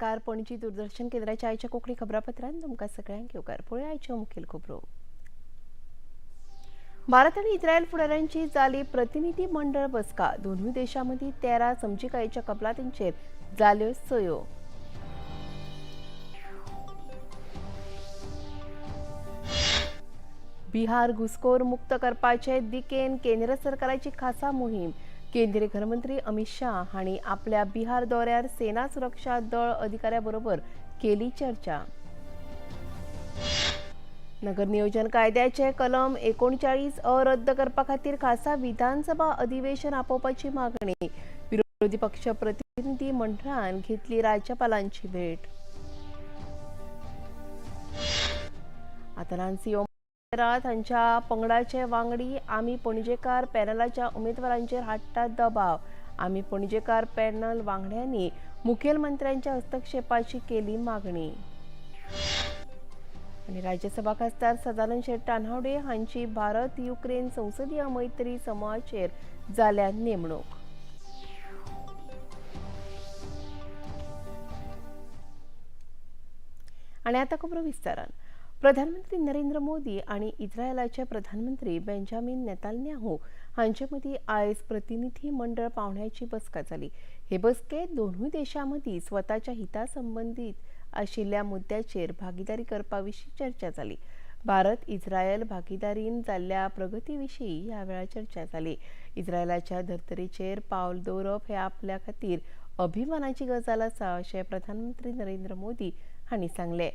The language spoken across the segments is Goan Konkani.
नमस्कार. पणजी दूरदर्शन केंद्राच्या आयच्या कोंकणी खबरापत्रांत तुमकां सगळ्यांक येवकार. पळोवया आयच्यो मुखेल खबरो. भारत आनी इस्रायल फुडाऱ्यांची जाली प्रतिनिधी मंडळ बसका. दोनूय देशां मदीं 13 समजिकायेच्या कबलातींचेर जाल्यो सयो. बिहार घुसखोर मुक्त करपाचे दिकेन केंद्र सरकाराची खासा मोहीम. केंद्रीय गृहमंत्री अमित शाह हांणी आपल्या बिहार दौऱ्यार सेना सुरक्षा दळ अधिकाऱ्या बरोबर केली चर्चा. नगर नियोजन कायद्याचे कलम 39 अ रद्द करपा खातीर खासा विधानसभा अधिवेशन आपोवपाची मागणी. विरोधी पक्ष प्रतिनिधी मंडळान घेतली राज्यपालांची भेट. आता नान्सी हांच्या पंगडाचे वांगडी आमी पणजेकार पॅनलाच्या उमेदवारांचेर हाडटात दबाव. आमी पणजेकार पॅनल वांगड्यांनी मुखेलमंत्र्यांच्या हस्तक्षेपाची केली मागणी. आनी राज्यसभा खासदार सदानंद शेट तानावडे हांची भारत युक्रेन संसदीय मैत्री समूहाचेर जाल्या नेमणूक. आनी आतां खबरो विस्तारान. प्रधानमंत्री नरेंद्र मोदी आनी इस्रायलाचे प्रधानमंत्री बेंजामीन नेतान्याहू हांचे मदीं आयज प्रतिनिधी मंडळ पावण्याची बसका जाली. हे बसकेंत दोनूय देशां मदीं स्वताच्या हिता संबंदीत आशिल्ल्या मुद्द्याचेर भागीदारी करपा विशीं चर्चा जाली. भारत इस्रायल भागीदारीन जाल्ल्या प्रगती विशीं ह्या वेळार चर्चा जाली. इस्रायलाच्या धर्तरेचेर पावल दवरप हे आपल्या खातीर अभिमानाची गजाल आसा अशें प्रधानमंत्री नरेंद्र मोदी हांणी सांगलें.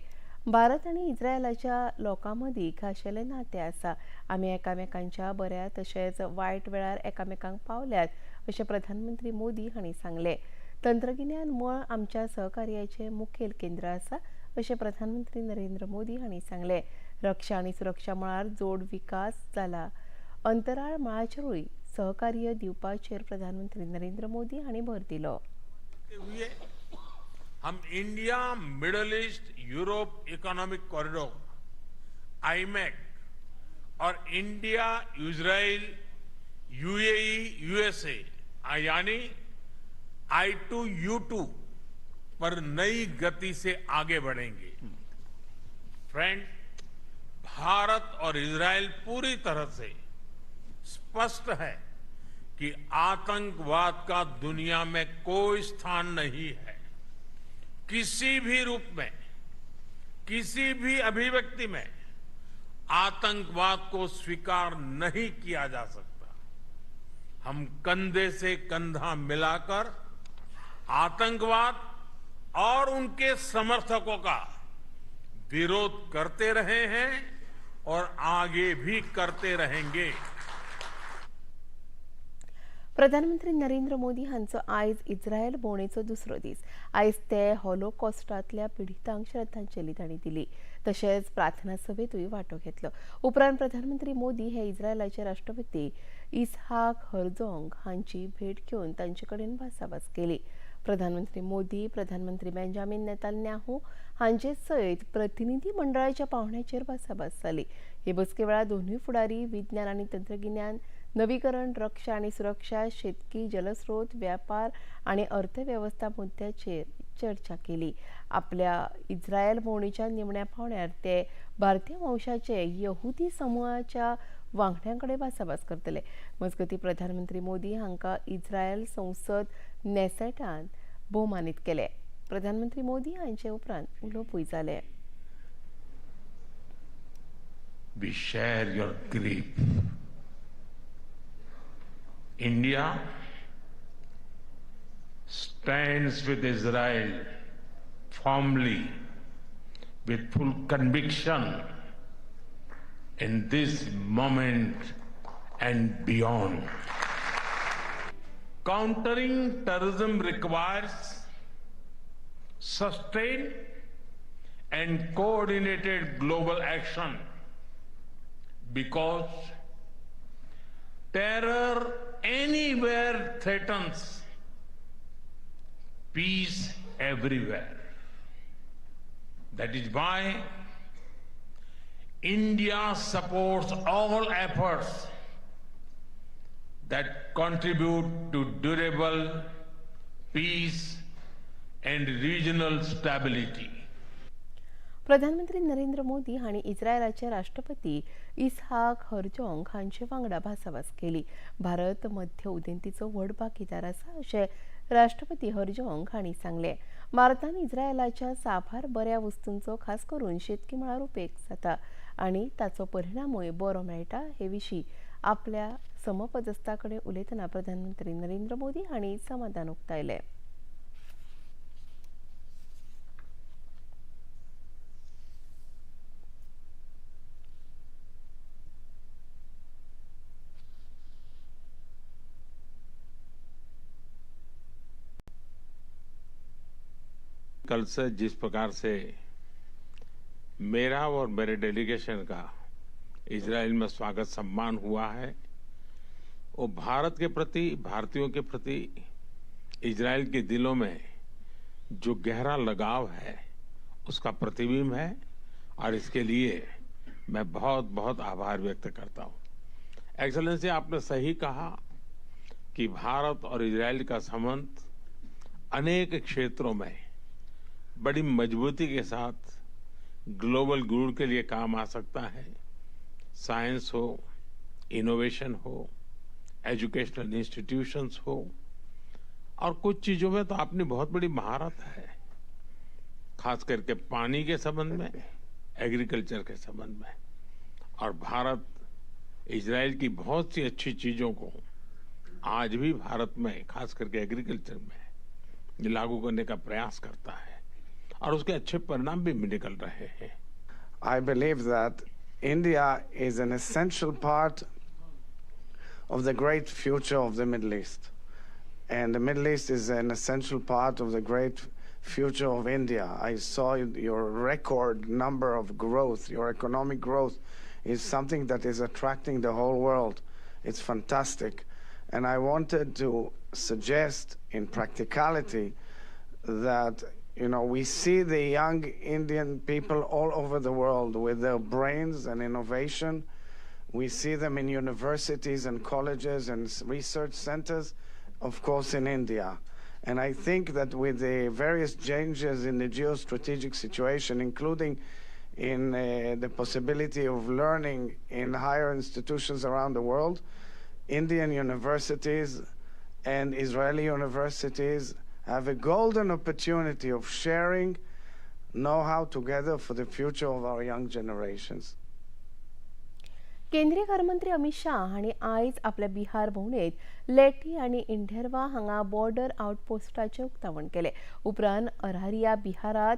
भारत आनी इस्रायलाच्या लोकां मदीं खाशेलें नातें आसा. आमी एकामेकांच्या बऱ्या तशेंच वायट वेळार एकामेकांक पावल्यात अशें प्रधानमंत्री मोदी हांणी सांगलें. तंत्रगिन्यान मळ आमच्या सहकार्याचें मुखेल केंद्र आसा अशें प्रधानमंत्री नरेंद्र मोदी हांणी सांगलें. रक्षा आनी सुरक्षा मळार जोड विकास जाला. अंतराळ मळाचेरूय सहकार्य दिवपाचेर प्रधानमंत्री नरेंद्र मोदी हांणी भर दिलो. हम India Middle East Europe economic corridor IMEC और इंडिया इजराइल यूएई यूएसए यानी I2U2 पर नई गति से आगे बढ़ेंगे। फ्रेंड, भारत और इजराइल पूरी तरह से स्पष्ट है कि आतंकवाद का दुनिया में कोई स्थान नहीं है। किसी भी रूप में, किसी भी अभिव्यक्ति में आतंकवाद को स्वीकार नहीं किया जा सकता। हम कंधे से कंधा मिलाकर आतंकवाद और उनके समर्थकों का विरोध करते रहे हैं और आगे भी करते रहेंगे। प्रधानमंत्री नरेंद्र मोदी हांचो आयज इस्रायल भोंवडेचो दुसरो दीस. आयज ते हॉलोकॉस्टांतल्या पिडितांक श्रद्धांजली तांणी दिली. तशेंच प्रार्थना सभेंतूय वांटो घेतलो. उपरांत प्रधानमंत्री मोदी हे इस्रायलाचे राष्ट्रपती इसहाक हर्झोग हांची भेट घेवन तांचे कडेन भासाभास केली. प्रधानमंत्री मोदी प्रधानमंत्री बेंजामीन नेतान्याहू हांचे सयत प्रतिनिधी मंडळाच्या पावण्याचेर भासाभास जाली. हे बसके वेळार दोनूय फुडारी विज्ञान आनी तंत्रगिन्यान, नवीकरण, रक्षा आनी सुरक्षा, शेतकी, जलस्रोत, व्यापार आनी अर्थवेवस्था मुद्द्याचेर चर्चा केली. आपल्या इस्रायल भोंवडेच्या निमण्या पावण्यार ते भारतीय वंशाचे यहुदी समुहाच्या वांगड्यां कडेन भासाभास करतले. मजगतीं प्रधानमंत्री मोदी हांकां इस्रायल संसद नेसेटान भोवमानीत केले. प्रधानमंत्री मोदी हांचे उपरांत उलोवपूय जालें. We share your grief. India stands with Israel firmly, with full conviction in this moment and beyond. Countering terrorism requires sustained and coordinated global action because terror anywhere threatens peace everywhere. That is why India supports all efforts that contribute to durable peace and regional stability. प्रधानमंत्री नरेंद्र मोदी हांणी इस्रायलाचे राष्ट्रपती इसहाक हरजोंग हांचे वांगडा भासाभास केली. भारत मध्य उदेंतीचो व्हड भागीदार आसा अशें राष्ट्रपती हरजोंग हांणी सांगलें. भारतान इस्रायलाच्या साबार बऱ्या वस्तूंचो खास करून शेतकी मळार उपेग जाता आनी ताचो परिणामूय बरो मेळटा हे विशीं आपल्या समपदस्था कडेन उलयतना प्रधानमंत्री नरेंद्र मोदी हांणी समाधान उक्तायलें. कल से जिस प्रकार से मेरा और मेरे डेलीगेशन का इजराइल में स्वागत सम्मान हुआ है, वो भारत के प्रति, भारतीयों के प्रति इजराइल के दिलों में जो गहरा लगाव है उसका प्रतिबिंब है और इसके लिए मैं बहुत बहुत आभार व्यक्त करता हूँ। एक्सलेंसी, आपने सही कहा कि भारत और इजराइल का संबंध अनेक क्षेत्रों में बड़ी मजबूती के साथ ग्लोबल गुड के लिए काम आ सकता है। साइंस हो, इनोवेशन हो, एजुकेशनल इंस्टीट्यूशंस हो, और कुछ चीज़ों में तो आपने बहुत बड़ी महारत है, खास करके पानी के संबंध में, एग्रीकल्चर के संबंध में। और भारत इजराइल की बहुत सी अच्छी चीज़ों को आज भी भारत में, खास करके एग्रीकल्चर में, लागू करने का प्रयास करता है और उसके अच्छे परिणाम भी निकल रहे हैं। I believe that India is an essential part of the great future of the Middle East, and the Middle East is an essential part of the great future of India. I saw your record number of growth, your economic growth is something that is attracting the whole world. It's fantastic. And I wanted to suggest in practicality that, you know, we see the young Indian people all over the world with their brains and innovation. We see them in universities and colleges and research centers, of course, in India. And I think that with the various changes in the geostrategic situation, including in the possibility of learning in higher institutions around the world, Indian universities and Israeli universities have a golden opportunity of sharing know-how together for the future of our young generations. केंद्रीय घरमंत्री अमित शाह हांणी आयज आपल्या बिहार भोंवडेंत लेटी आनी इंढेरवा हांगा बॉर्डर आउटपोस्टाचें उक्तावण केलें. उपरांत अरारिया बिहारांत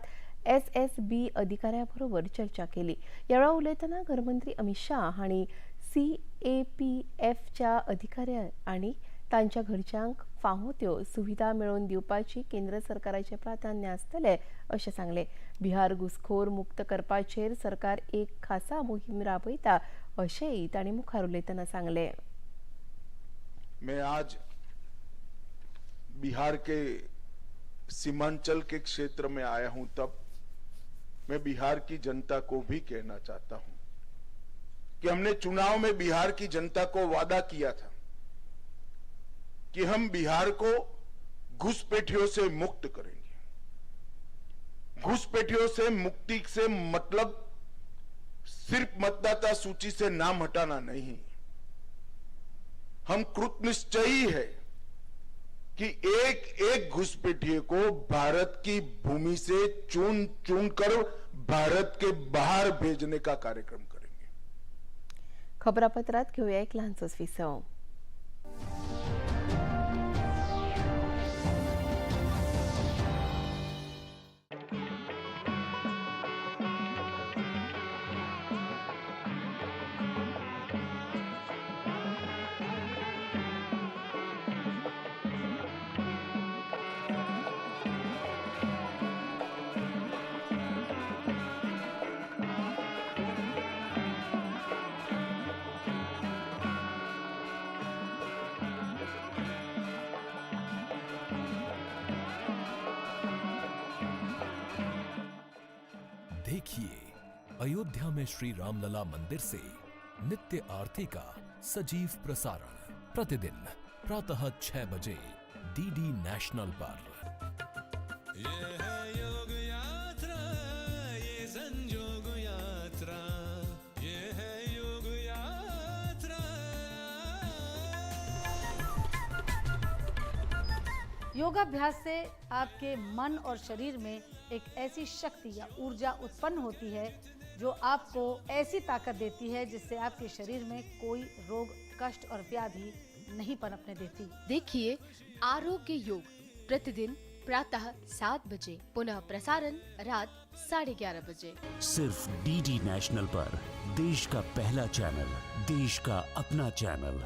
SSB अधिकाऱ्यां बरोबर चर्चा केली. ह्या वेळार उलयतना घरमंत्री अमित शाह हांणी CAPFच्या अधिकाऱ्यांक आनी तांच्या घरच्यांक फावो त्यो सुविधा मेळोवन दिवपाची केंद्र सरकाराचें प्राधान्य आसतलें अशें सांगलें. बिहार घुसखोर मुक्त करपाचेर सरकार एक खासा मोहीम राबयता अशेंय तांणी मुखार उलयतना सांगलें. मैं आज बिहार के सीमांचल के क्षेत्र में आया हूं, तब मैं बिहार की जनता को भी कहना चाहता हूं कि हमने चुनाव में बिहार की जनता को वादा किया था कि हम बिहार को घुसपैठियों से मुक्त करेंगे। घुसपैठियों से मुक्ति से मतलब सिर्फ मतदाता सूची से नाम हटाना नहीं, हम कृतनिश्चयी है कि एक एक घुसपैठिए को भारत की भूमि से चुन चुन कर भारत के बाहर भेजने का कार्यक्रम करेंगे। खबरापत्रात घेऊया एक लहानसोच विसव. देखिए अयोध्या में श्री रामलला मंदिर से नित्य आरती का सजीव प्रसारण प्रतिदिन प्रातः 6 बजे DD national पर। ये है योग यात्रा, ये संजोग यात्रा, ये है योग यात्रा। योगाभ्यास से आपके मन और शरीर में एक ऐसी शक्ति या ऊर्जा उत्पन्न होती है जो आपको ऐसी ताकत देती है जिससे आपके शरीर में कोई रोग, कष्ट और व्याधि नहीं पनपने देती। देखिए आरोग्य योग प्रतिदिन प्रातः 7 बजे, पुनः प्रसारण रात 11:30 बजे। सिर्फ डीडी नेशनल पर देश का पहला चैनल, देश का अपना चैनल।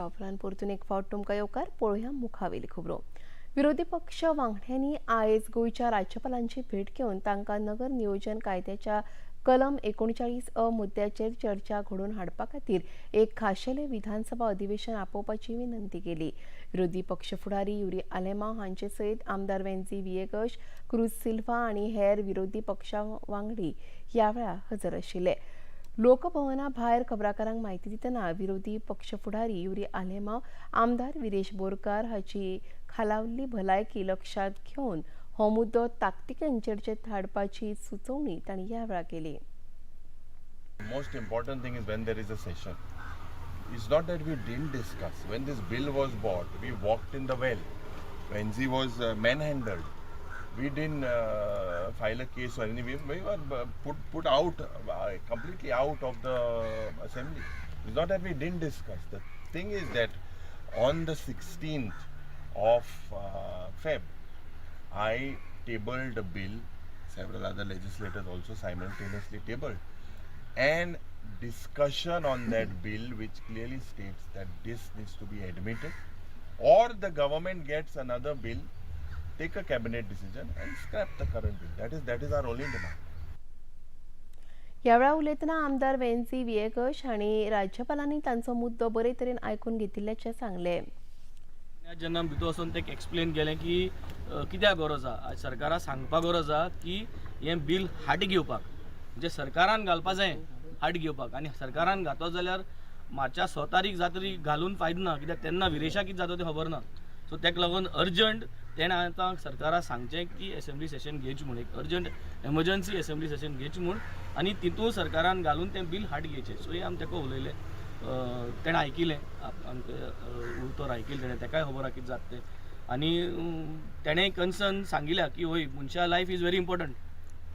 उपरांत परतून एक फावट तुमकां येवकार. पळोवया मुखावेली खबरो. विरोधी पक्ष वांगड्यांनी आयज गोंयच्या राज्यपालांची भेट घेवन तांकां नगर नियोजन कायद्याच्या कलम 39 अ मुद्द्याचेर चर्चा घडोवन हाडपा खातीर एक खाशेलें विधानसभा अधिवेशन आपोवपाची विनंती केली. विरोधी पक्ष फुडारी युरी आलेमांव हांचे सयत आमदार वेन्झी व्हिएगश, क्रूज सिल्वा आनी हेर विरोधी पक्षा वांगडी ह्या वेळार हजर आशिल्ले. लोकभवना भायर खबराकारांक म्हायती दितना विरोधी पक्ष फुडारी युरी आलेमांव, आमदार विरेश बोरकार हाची खालावल्ली भलायकी लक्षांत घेवन हो मुद्दो ताकतिकेन चर्चेत हाडपाची सुचोवणी तांणी ह्या वेळार केली. Most important thing is when there is a session. It's not that we didn't discuss. When this bill was bought, we walked in the well. Venzi was manhandled. We didn't file a case or anything. We were put out, completely out of the assembly. It's not that we didn't discuss. The thing is that on the 16th of Feb, I tabled a bill, several other legislators also simultaneously tabled, and discussion on that bill, which clearly states that this needs to be admitted or the government gets another bill, take a cabinet decision and scrap the current bill. That is our only demand. ह्या वेळार उलयतना आमदार वेन्झी व्हिएगश हांणी राज्यपालांनी तांचो मुद्दो बरे तरेन आयकून घेतिल्ल्याचें सांगलें. जेन्ना भितर वचून ते एक्सप्लेन केलें की कित्याक गरज आसा, आज सरकाराक सांगपाक गरज आसा की हें बील हाट घेवपाक, म्हणजे सरकारान घालपा जाय हाट घेवपाक. आनी सरकारान घातलो जाल्यार मार्चा 6 तारीख जातरी घालून फायदो ना, कित्याक तेन्ना विरेशा कितें जाता तें खबर ना. सो ताका लागून अर्जंट तेणें आतां सरकाराक सांगचें की एसेंब्ली सेशन घेवचें म्हूण, एक अर्जंट एमर्जन्सी एसेंब्ली सेशन घेवचें म्हूण, आनी तितून सरकारान घालून तें बील हाट घेवचें. सो हें आमी ताका उलयलें, तेणें आयकिलें, आमचें उतर आयकिलें तेणें, ताकाय खबर आसा कितें जाता तें. आनी तेणें कन्सर्न सांगिल्या की हय मनशा life is very important.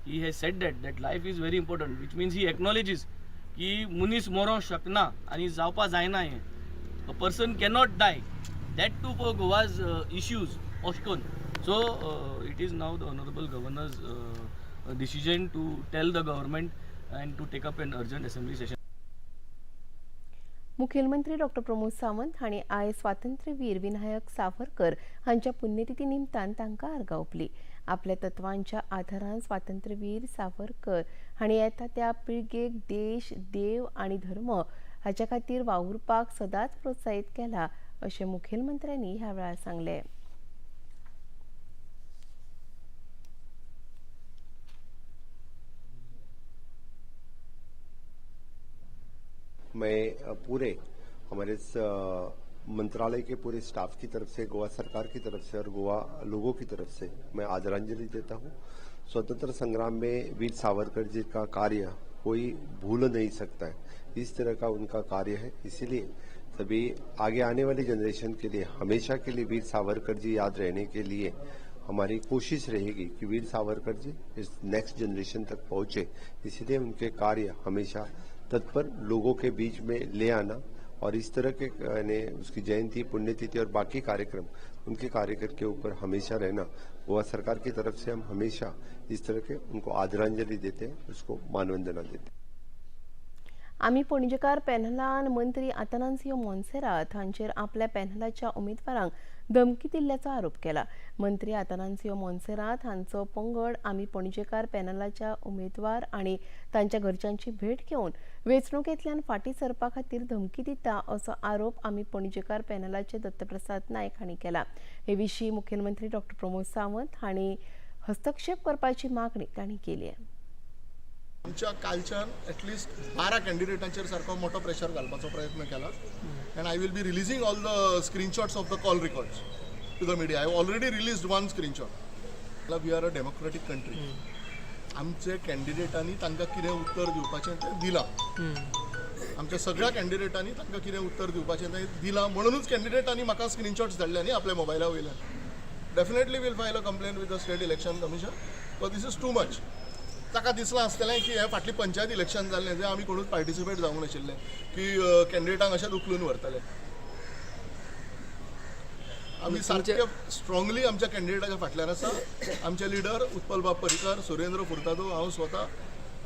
He has said that life is very important, which means he acknowledges की मनीस मरोंक शकना आनी जावपा जायना हें. A person cannot die, that too for Goa's issues अशें करून. So it is now the honourable governor's decision to tell the government and to take up an urgent assembly session. मुखेलमंत्री डॉक्टर प्रमोद सावंत हांणी आयज स्वातंत्र्यवीर विनायक सावरकर हांच्या पुण्यतिथी निमतान तांकां आर्गां ओंपली. आपल्या तत्वांच्या आधारान स्वातंत्र्यवीर सावरकर हांणी येता त्या पिळगेक देश, देव आनी धर्म हाच्या खातीर वावुरपाक सदांच प्रोत्साहीत केला अशें मुखेलमंत्र्यांनी ह्या वेळार सांगलें. मैं पूरे हमारे मंत्रालय के पूरे स्टाफ की तरफ से, गोवा सरकार की तरफ से और गोवा लोगों की तरफ से मैं आदरांजलि देता हूँ। स्वतंत्र संग्राम में वीर सावरकर जी का कार्य कोई भूल नहीं सकता है, इस तरह का उनका कार्य है। इसीलिए सभी आगे आने वाली जनरेशन के लिए हमेशा के लिए वीर सावरकर जी याद रहने के लिए हमारी कोशिश रहेगी कि वीर सावरकर जी इस नेक्स्ट जनरेशन तक पहुंचे। इसीलिए उनके कार्य हमेशा तत्पर लोगों के बीच में ले आना और इस तरह के यानी उसकी जयंती, पुण्यतिथि और बाकी कार्यक्रम उनके कार्यक्रम के ऊपर हमेशा रहना, गोवा सरकार की तरफ से हम हमेशा इस तरह के उनको आदरांजलि देते हैं, उसको मानवंदना देते हैं। आमी पणजेकार पॅनलान मंत्री आतानासियो मोन्सेरात हांचेर आपल्या पॅनलाच्या उमेदवारांक धमकी दिल्ल्याचो आरोप केला. मंत्री आतानासियो मोन्सेरात हांचो पंगड आमी पणजेकार पॅनलाच्या उमेदवार आनी तांच्या घरच्यांची भेट घेवन वेंचणुकेंतल्यान फाटीं सरपा खातीर धमकी दिता असो आरोप आमी पणजेकार पॅनलाचे दत्तप्रसाद नायक हांणी केला. हे विशीं मुखेलमंत्री डॉक्टर प्रमोद सावंत हांणी हस्तक्षेप करपाची मागणी तांणी केली. आमच्या कालच्यान एटलिस्ट 12 कॅन्डिडेटांचेर सारको मोठो प्रेशर घालपाचो प्रयत्न केला and I will be releasing all the screenshots of the call records to the media. I have already released one screenshot. We are a democratic country. आमचे कॅन्डिडेटांनी तांकां कितें उत्तर दिवपाचें तें दिलां. आमच्या सगळ्या कॅन्डिडेटांनी तांकां कितें उत्तर दिवपाचें तें दिलां, म्हणुनूच कॅन्डिडेटांनी म्हाका स्क्रीनशॉट्स धाडले न्ही आपल्या मोबायला वयल्यान. Definitely will file a complaint with the state election commission, but this is too much. ताका दिसलां आसतलें की हें फाटली पंचायत इलेक्शन जाल्लें जें आमी कोणूच पार्टिसिपेट जावंक नाशिल्लें की कॅन्डिडेटांक अशेंच उखलून व्हरतले. आमी सारके स्ट्रॉंगली आमच्या कॅन्डिडेटाच्या फाटल्यान आसा. आमचे लिडर उत्पल बाब पर्रीकर, सुरेंद्र फुर्तादो, हांव स्वता,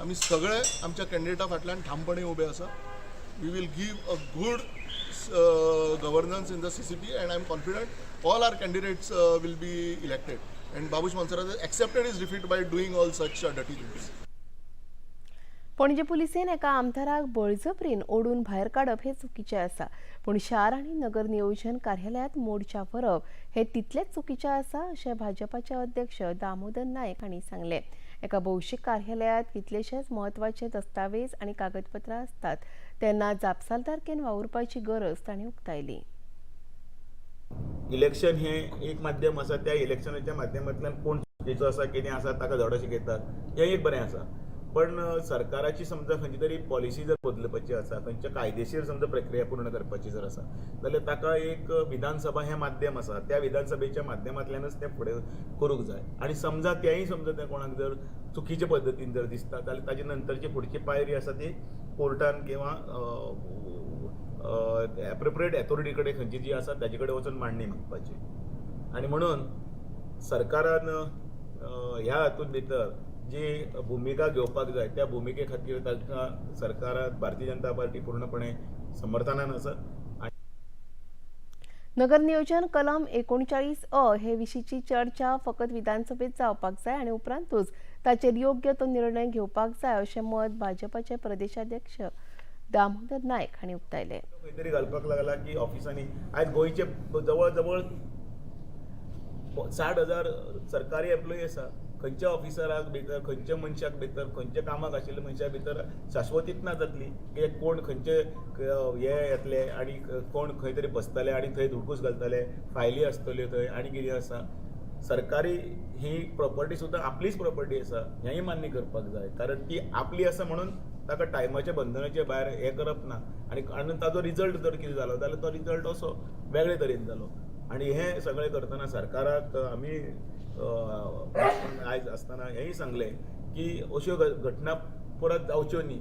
आमी सगळे आमच्या कॅन्डिडेटा फाटल्यान ठामपणे उबे आसा. We will give a good governance in the CCP and I am confident all our candidates will be elected. And Babush Monserrate accepted his defeat by doing all such dirty things. Panaji पुलिसेन एका आमदाराक बळजबरीन ओडून भायर काडप हें चुकीचें आसा, पूण शार आनी नगर नियोजन कार्यालयांत मोडच्या व्हरप हें तितलेंच चुकीचें आसा अशें भाजपाचे अध्यक्ष दामोदर नायक हांणी सांगलें. एका भौशीक कार्यालयांत कितलेशेच म्हत्वाचे दस्तावेज आनी कागदपत्रां आसतात तेन्ना जापसालदारकेन वावुरपाची गरज तांणी उक्तायली. इलेक्शन हें एक माध्यम आसा, त्या इलेक्शनाच्या माध्यमांतल्यान कोण चुकीचो आसा कितें आसा ताका धडो शिकयतात, हें एक बरें आसा. पण सरकाराची समजा खंयची तरी पॉलिसी जर बदलपाची आसा, खंयच्या कायदेशीर समजा प्रक्रिया पूर्ण करपाची जर आसा जाल्यार ताका एक विधानसभा हें माध्यम आसा, त्या विधानसभेच्या माध्यमांतल्यानच तें फुडें करूंक जाय. आनी समजा तेंय समजा तें कोणाक जर चुकीचे पद्दतीन जर दिसता जाल्यार ताजे नंतरची फुडची पायरी आसा ती कोर्टान किंवा एप्रोप्रिएट एथॉरिटी कडेन खंयची जी आसा ताजे कडेन वचून मांडणी मागपाची. आनी म्हणून सरकारान ह्या हातूंत भितर जी भुमिका घेवपाक जाय त्या भुमिके खातीर तांकां सरकारान भारतीय जनता पार्टी पूर्णपणे समर्थनान आसा. नगर नियोजन कलम 39 अ हे विशींची चर्चा फकत विधानसभेत जावपाक जाय आनी उपरांतूच ताचेर योग्य तो निर्णय घेवपाक जाय अशें मत भाजपाचे प्रदेशाध्यक्ष दामोदर नायक हांणी उक्तायलें. खंय तरी घालपाक लागला की ऑफिसांनी आयज गोंयचे जवळ जवळ 60,000 सरकारी एम्प्लॉई आसा. खंयच्या ऑफिसराक भितर, खंयच्या मनशाक भितर, खंयच्या कामाक आशिल्ल्या मनशा भितर शाश्वतीत ना जातली की कोण खंयचे हे येतले आनी कोण खंय तरी बसतले आनी थंय धुडकूस घालतले, फायली आसतल्यो थंय आनी कितें आसा. सरकारी ही प्रॉपर्टी सुद्दां आपलीच प्रॉपर्टी आसा हेंय मान्य करपाक जाय, कारण ती आपली आसा म्हणून ताका टायमाच्या बंधनाच्या भायर हें करप ना. आनी आनी ताजो रिजल्ट जर कितें जालो जाल्यार तो रिजल्ट असो वेगळे तरेन जालो. आनी हें सगळें करतना सरकाराक आमी आयज आसतना हेंय सांगलें की अश्यो घटना परत जावच्यो न्ही.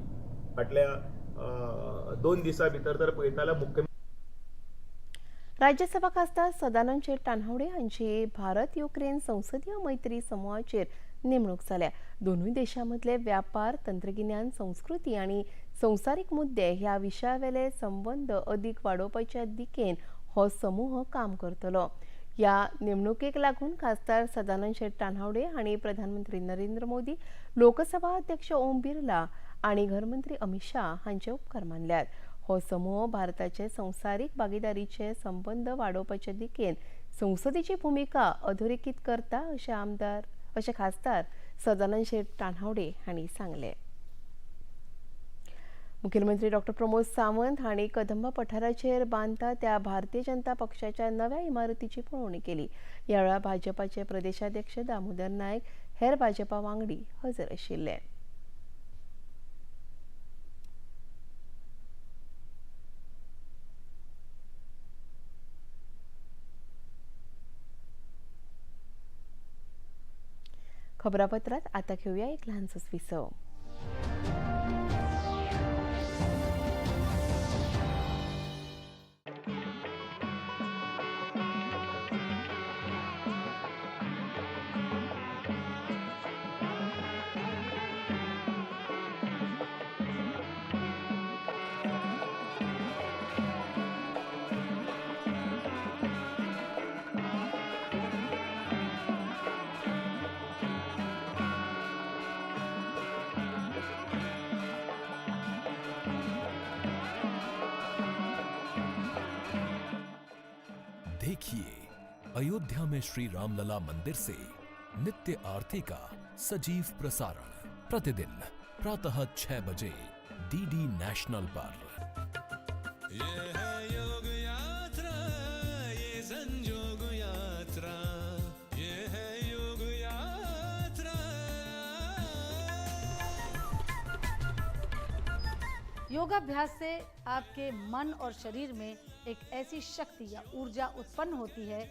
फाटल्या 2 दिसां भितर तर पळयता जाल्यार मुख्यमंत्री राज्यसभा खासदार सदानंद शेट तान्हावडे हांची भारत युक्रेन संसदीय मैत्री समूहाचेर नेमणूक जाल्या. दोनूय देशांमदले व्यापार, तंत्रगिन्यान, संस्कृती आनी संवसारीक मुद्दे ह्या विशयावेले संबंद अदीक वाडोवपाच्या दिकेन हो समूह काम करतलो. ह्या नेमणुकेक लागून खासदार सदानंद शेट तान्हावडे हांणी प्रधानमंत्री नरेंद्र मोदी, लोकसभा अध्यक्ष ओम बिर्ला आनी घरमंत्री अमित शाह हांचे उपकार मानल्यात. हो समूह भारताचे संवसारीक भागीदारीचे संबंद वाडोवपाच्या दिकेन संसदेची भुमिका अधोरेखीत करता अशें खासदार सदानंद शेट तान्हावडे हांणी सांगलें. मुखेलमंत्री डॉक्टर प्रमोद सावंत हांणी कदंबा पठाराचेर बांदता त्या भारतीय जनता पक्षाच्या नव्या इमारतीची पळोवणी केली. ह्या वेळार भाजपाचे प्रदेशाध्यक्ष दामोदर नायक, हेर भाजपा वांगडी हजर आशिल्ले. खबरापत्रात आता घेऊया एक ल्हानसोच विसव. देखिए अयोध्या में श्री रामलला मंदिर से नित्य आरती का सजीव प्रसारण प्रतिदिन प्रातः 6 बजे डीडी नेशनल पर। ये है योग यात्रा, ये संजोग यात्रा, ये है योग यात्रा। योगाभ्यास से आपके मन और शरीर में एक ऐसी शक्ति या ऊर्जा उत्पन्न होती है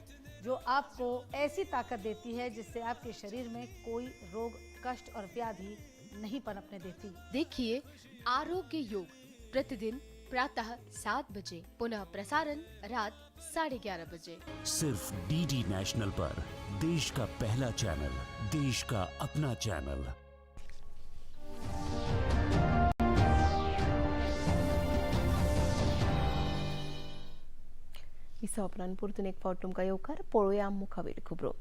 जो आपको ऐसी ताकत देती है जिससे आपके शरीर में कोई रोग, कष्ट और व्याधि नहीं पनपने देती। देखिए आरोग्य योग प्रतिदिन प्रातः 7 बजे, पुनः प्रसारण रात 11:30 बजे। सिर्फ डीडी नेशनल पर देश का पहला चैनल, देश का अपना चैनल। इसा उपरांत परतून एक फावट तुमकां येवकार. पळोवया मुखावेल खबरो.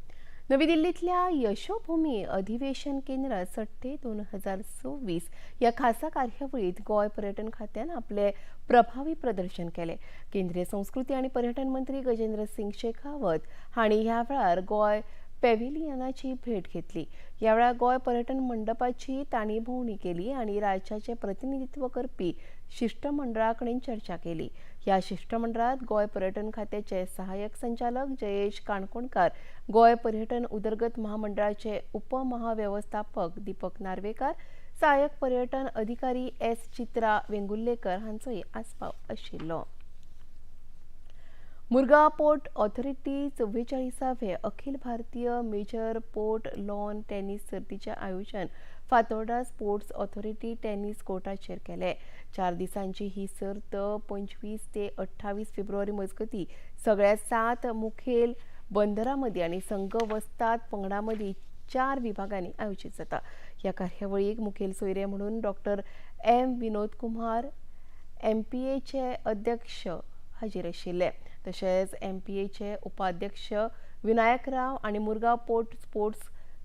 नवी दिल्लींतल्या यशोभूमी अधिवेशन केंद्रात सट्टे 2026 ह्या खासा कार्यावळीत गोंय पर्यटन खात्यान आपले प्रभावी प्रदर्शन केले. केंद्रीय संस्कृती आनी पर्यटन मंत्री गजेंद्र सिंग शेखावत हांणी ह्या वेळार गोंय पॅव्हिलियनाची भेट घेतली. ह्या वेळार गोंय पर्यटन मंडपाची तांणी भोंवडी केली आनी राज्याचे प्रतिनिधित्व करपी शिश्टमंडळा कडेन चर्चा केली. ह्या शिश्टमंडळात गोंय पर्यटन खात्याचे सहाय्यक संचालक जयेश काणकोणकार, गोंय पर्यटन उदरगत महामंडळाचे उपमहावेवस्थापक दीपक नार्वेकार, सहाय्यक पर्यटन अधिकारी एस चित्रा वेंगुर्लेकर हांचोय आस्पाव आशिल्लो. Murgaon port authority 44वे Akhil Bharatiya major port loan tennis सर्तीचें आयोजन फातोर्डा स्पोर्ट्स ऑथॉरिटी टेनिस कोर्टाचेर केलें. 4 दिसांची ही सर्त 25 ते 28 फेब्रुवारी मजगतीं सगळ्या 7 मुखेल बंदरां मदीं आनी संघ वस्ताद पंगडां मदीं 4 विभागांनी आयोजीत जाता. ह्या कार्यावळीक मुखेल सोयरे म्हणून डॉक्टर एम विनोद कुमार एमपीएचे अध्यक्ष हाजीर आशिल्ले. तशेंच एमपीएचे उपाध्यक्ष विनायक राव आनी मुरगांव पोर्ट स्पोर्ट्स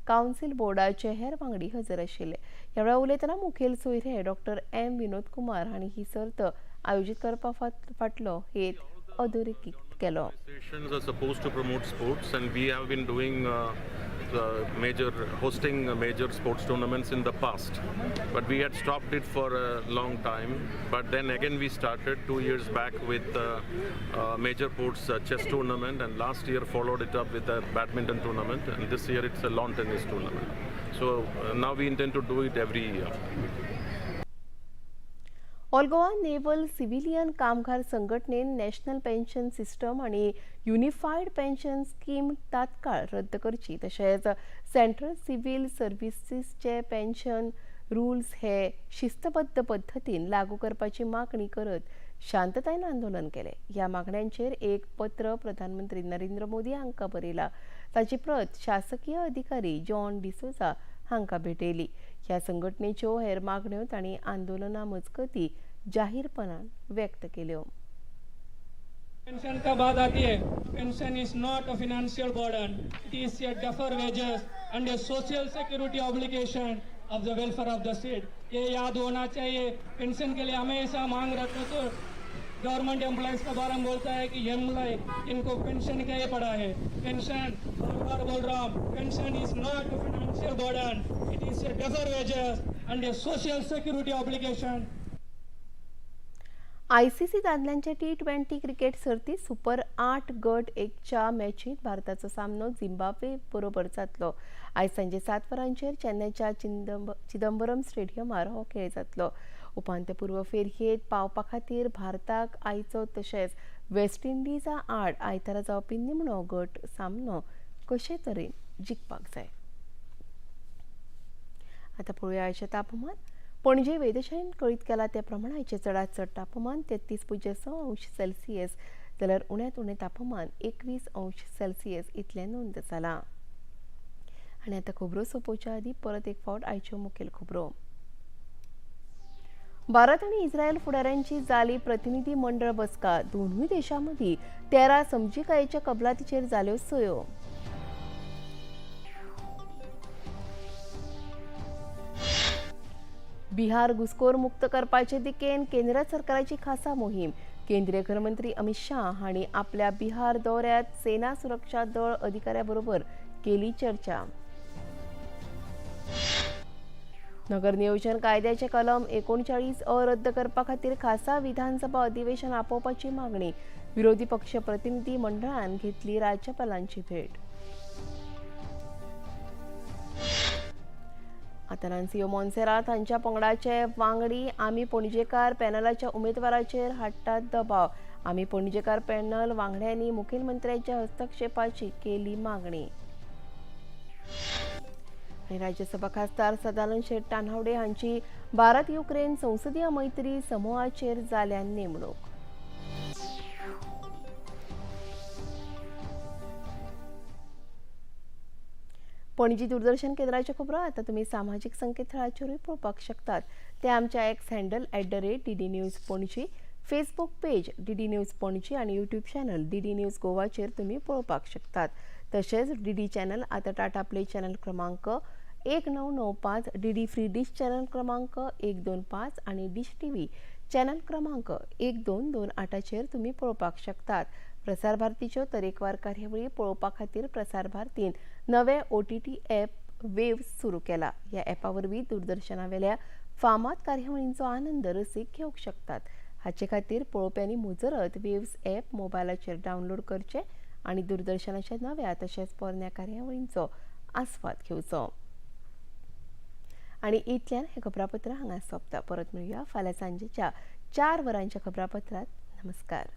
कावन्सील बोर्डाचे हेर वांगडी हजर आशिल्ले. ह्या वेळार उलयतना मुखेल सोयरे डॉक्टर एम विनोद कुमार हांणी ही सर्त आयोजीत करपा फाटलो हेत अधोरेखीत केलो. Organizations are supposed to promote sports, and we have been doing hosting major sports tournaments in the past, but we had stopped it for a long time. But then again we started 2 years back with major ports chess tournament, and last year followed it up with a badminton tournament, and this year it's a lawn tennis tournament. So now we intend to do it every year. All Goa naval civilian कामगार संघटनेन नॅशनल पेन्शन सिस्टम आनी युनिफायड पेन्शन स्कीम तात्काळ रद्द करची, तशेंच सेंट्रल सिव्हील सर्व्हिसीसचे पेन्शन रुल्स हे शिस्तबद्ध पद्दतीन लागू करपाची मागणी करत शांततायेन आंदोलन केलें. ह्या मागण्यांचेर एक पत्र प्रधानमंत्री नरेंद्र मोदी हांकां बरयलां. ताची प्रत शासकीय अधिकारी जॉन डिसोजा हांकां भेटयली. ह्या संघटनेच्यो हेर मागण्यो तांणी आंदोलना मजगतीं जाहीरपणान व्यक्त केल्यो. पेंशन का बात आती है, pension is not a financial burden, it is a defer wages and a social security obligation of the welfare of the state. ये याद होना चाहिए. पेंशन के लिए हमेशा मांग रखते तो गवर्नमेंट एम्प्लॉयज के बारे में बोलता है कि एम्प्लॉय इनको पेंशन क्या ये पड़ा है. पेंशन बार बार बोल रहा हूँ, pension is not a financial burden, it is a defer wages and a social security obligation. ICC दादल्यांच्या T20 cricket सर्तीत सुपर 8 गट 1च्या मॅचीत भारताचो सामनो झिम्बाब्वे बरोबर जातलो. आयज सांजे 7 वरांचेर चेन्नयच्या चिदंबरम स्टेडियमार हो खेळ जातलो. उपांत्यपूर्व फेरयेंत पावपा खातीर भारताक आयचो तशेंच वेस्ट इंडिजा आड आयतारा जावपी निमणो गट सामनो कशे तरेन जिखपाक जाय. आतां पळोवया आयचें तापमान. पणजे वेधशाळेन कळीत केला त्या प्रमाण आयचें चडांत चड तापमान 33.6 अंश सेल्सियस जाल्यार उण्यांत उणें तापमान 21 अंश सेल्सियस इतलें नोंद जालां. आनी आतां खबरो सोंपोवच्या आदीं परत एक फावट आयच्यो मुखेल खबरो. भारत आनी इस्रायल फुडाऱ्यांची जाली प्रतिनिधी मंडळ बसका. दोनूय देशां मदीं 13 समजिकायेच्या कबलातीचेर जाल्यो सयो. बिहार घुसखोर मुक्त करपाचे दिकेन केंद्र सरकाराची खासा मोहीम. केंद्रीय गृहमंत्री अमित शाह हांणी आपल्या बिहार दौऱ्यात सेना सुरक्षा दळ अधिकाऱ्या बरोबर केली चर्चा. नगर नियोजन कायद्याचे कलम 39 अ रद्द करपा खातीर खासा विधानसभा अधिवेशन आपोवपाची मागणी. विरोधी पक्ष प्रतिनिधी मंडळान घेतली राज्यपालांची भेट. आतानासियो मोन्सेरात हांच्या पंगडाचे वांगडी आमी पणजेकार पॅनलाच्या उमेदवाराचेर हाडटात दबाव. आमी पणजेकार पॅनल वांगड्यांनी मुखेलमंत्र्यांच्या हस्तक्षेपाची केली मागणी. आनी राज्यसभा खासदार सदानंद शेट तान्हावडे हांची भारत युक्रेन संसदीय मैत्री समुहाचेर जाल्या नेमणूक. पणजी दूरदर्शन केंद्राच्या खबरो आता तुम्ही सामाजिक संकेतथळाचेरूय पळोवपाक शकतात. ते आमच्या X handle @DD News Panaji, Facebook page DD News Panaji आणि यूट्यूब चॅनल DD news गोवाचेर तुम्ही पळोवपाक शकतात. तशेंच DD channel आता टाटा प्ले चॅनल क्रमांक 1995, DD free dish channel क्रमांक 125 आणि डिश TV channel क्रमांक 1228चेर तुम्ही पळोवपाक शकतात. प्रसार भारतीच्यो तरेकवार कार्यावळी पळोवपा खातीर प्रसार भारतीन नवे OTT app वेव्स सुरू केला. ह्या ॲपा वरवीं दूरदर्शनावेल्या फामाद कार्यावळींचो आनंद रसीक घेवंक शकतात. हाचे खातीर पळोवप्यांनी मुजरत वेव्स ॲप मोबायलाचेर डावनलोड करचें आनी दूरदर्शनाच्या नव्या तशेंच पोरण्या कार्यावळींचो आस्वाद घेवचो. आनी इतल्यान हें खबरापत्र हांगा सोंपता. परत मेळुया फाल्यां सांजेच्या 4 वरांच्या खबरापत्रांत. नमस्कार.